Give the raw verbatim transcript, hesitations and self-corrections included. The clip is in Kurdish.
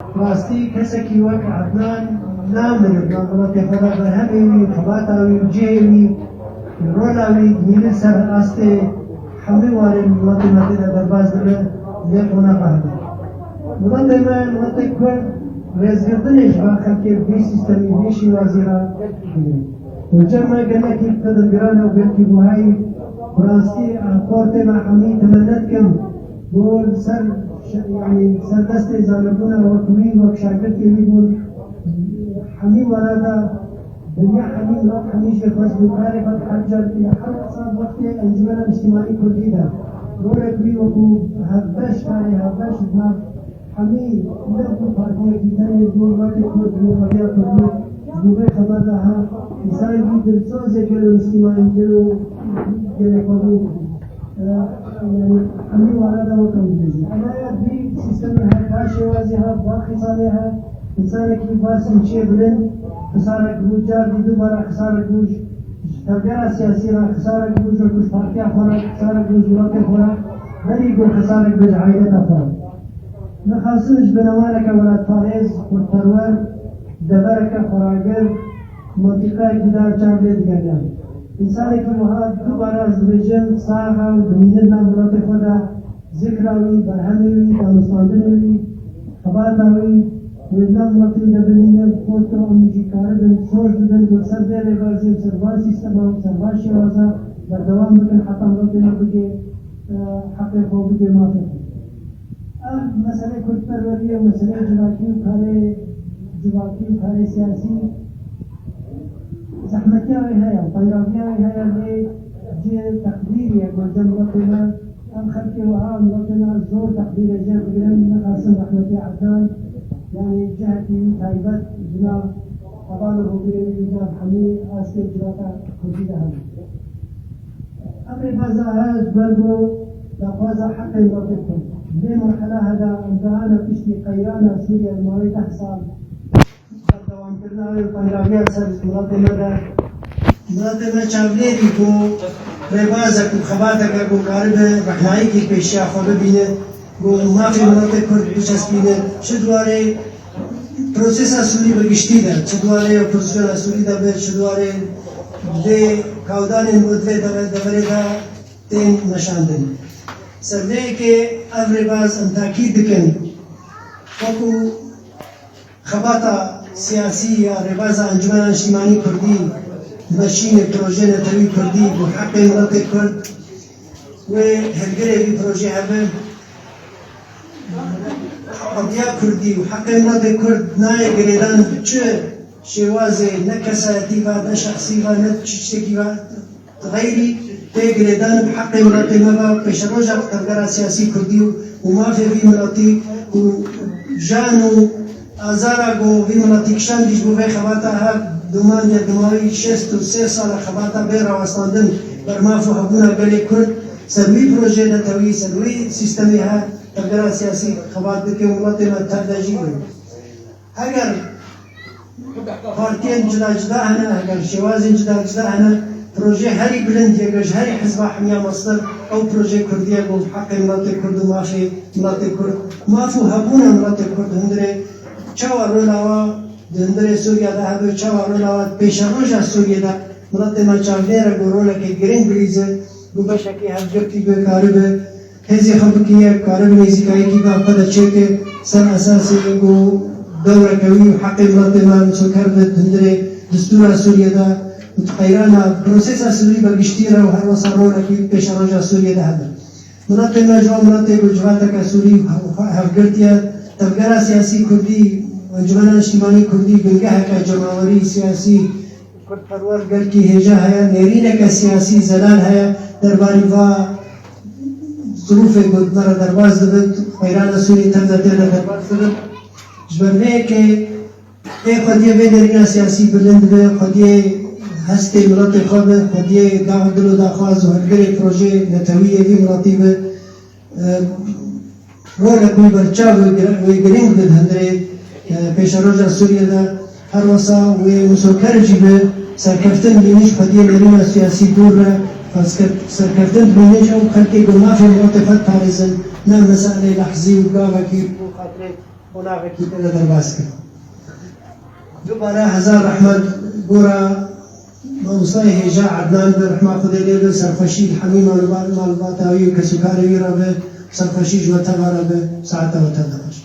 Rastî kesekî wek Ednan namirin, namirin xwe de berhemê wî, xebata wî û cihê wî, rola wî dibînin ser astê hemî warên miletê me tê de derbas dibe, lê qonaxa hebe. Miletê me, miletê Kurd, rêzgirtinê ji van xelkê vî sîstemî, vî şîwazî re digire. Û cem me gelekî qedirgiran e û gelkî buhayî, bi rastî, em xortê me hemî temennet kim, ku li ser, yanî ser destê zanebûna wek wî, wek şagirtê wî bûn, hemî were de dinya hemî, milet hemî jê xwest bû, karê xwe her carekî li her wisa wextê Encûmena Niştimanî Kurdî de rolek wî wekû hevbeş, karê hevbeş ji nav hemî, ne ku partiyekî tenê ji bo miletê Kurd, ji bo xebiya Kurdî, ji bo vê xeber de ha, însanekî dilsozê gelo niştimanî, gelo gelê xwe bû. E, yanî hemî were de weke min dibêjin. Ev ya vî sîstemê hat, va şêwazê hat, va xîsanê hat, însanekî va sinçiyê bilind, xisarek bû, car dî dubare xisarek bû ji, ji tevgera siyasî re, xisarek bû ji wekû ji partiya xwe re, xisarek bû ji welatê xwe re, berî ku xisarek bû ji aîleta xwe re. Nexasim ji binemareke welatparêz, kurdperwer, devereke xweragir, mintîqeyekî dar çav lê digeriyan. Însanekî wiha dubare ez dibêjim, sax e û dimîne di nav miletê xwe de, zikra wî, berhemê wî, danûstandinê wî, xebata wî, wê di nav miletê wî de bimîne, bi xort û em jî karibin, şoş bidin, ku li ser vê rêbazê û ser van sîstema û ser van şêwaza berdewam bikin, heta miletê me bigê, e, heqê xwe, bigê mafê xwe. Ev meselê kurdperweriyê û meselê civakî û karê civakî û karê siyasî zehmetiya wê heye, peyraviya wê heye, lê cihê teqdîrî ye ku li cem miletê me, em xelkê wiha miletê me zor teqdîrê jê digirin, nexasim rehmetî Ednan, yanî cihekî wî taybet ji nav heval û rûbirên wî, ji nav hemî astê civaka kurdî de hebe. Ev rêbaza he ji ber ku daxwaza heqê miletê Kurd. Di vê merhela he de em dahane piştî qeyrana Sûriye li mawê deh sal berdewamkirina wê û peyraviya li ser miletê me de. Miletê me çavdêrî ku rêbazek û xebateke ku karibe rehnayîkî pêşiya xwe bibîne, ku mafê miletê Kurd biçespîne, çi di warê prosesa Sûrî bi giştî de, çi di warê opozîsyona Sûrî de be, çi di warê vê kawdanên ku di vê deve-, deverê de tên meşandin. Ser vê yekê ev rêbaz em takîd dikin, wekû xebata siyasî ya rêbaza Encûmena Niştimanî Kurdî dimeşîne projeyê netewî Kurdî bo heqê miletê Kurd, wê hilgirê vî projeyê hebe. Qediya Kurdî û heqê miletê Kurd nayê girêdan bi çi şêwazê, ne kesayetî ve, ne şexsî ve, ne çi tiştekî ve, xeyrî tê girêdan bi heqê miletê me ve, pêşeroja tevgera siyasî Kurdî û, û mafê vî miletî û jan û azara ku vî miletî kişandî ji bo vê xebata hev domandiye, di mawî şêst û sê sala xebata bê rawestandin ber maf û hebûna gelê Kurd, ser wî projeyê netewî, ser wî sîstemê he tevgera siyasî xebat dike û miletê me tev de jî ye. Heger partiyên cida cida hene, heger şêwazên cida cida hene, projeyê herî bilind, heger ji herî hizba hemiya mestir, ew projeyê Kurdî ye ku heqê miletê Kurd û mafê miletê Kurd, maf û hebûna miletê Kurd hundirê, çawa rola wa di hundirê Sûriye de hebe, çawa rola wa di pêşeroja Sûriye de miletê me çavdêr e ku rolekê girîng bilîze, ku beşekî hevgirtî bê karibe hêzê xwe bikiriye, kare bi nêzîkayî kî gava xwe de çêke ser esasê ku dewreke wî û heqê miletê me misoker be di hundirê destûra Sûriyê de û di qeyrana prosesa Sûrî be giştî re û her wesa rolekî pêşeroja Sûriyê de hebe. Miletê me ji wan miletê ku civateke Sûrî hev-, hevgirtiye, tevgera siyasî Kurdî, Encûmena Niştimanî Kurdî, bingeheke cemawerî, siyasî, kurdperwer gelkî hêja heye, nêrîneke siyasî zelal heye, derbarî va zirûfê ku di me re derbas dibin, qeyrana Sûriyê tev de tê de derbas dibin. Ji ber vê yekê ê xwediyê vê nêrîna siyasî bilind be, xwediyê hestê miletê xwe be, xwediyê dax-, dil û daxwaz û hilgirê projeyê netewî yê vî miletî be. E, rolek wî berçav û gir-, wê girîng be di hundirê, e, pêşeroja Sûriyê de. Her wesa wê misoker jî be serkeftin bîne ji xwediyê nêrîna siyasî dûr re, serkef-, serkeftin bîne ji ew xelkê ku mafê miletê xwe diparêzin, ne meseleyê lehzî û gavekî bo xatirê Qonaxekî te de derbas kir. Dubare hezar rehmet gora mamostayê hêja Ednan be, rehma Xwedê lê be, serxweşî li hemî malbat, malbata wî û kesûkarê wî re be, serxweşî ji we teva re be, saeta we tev de xweş.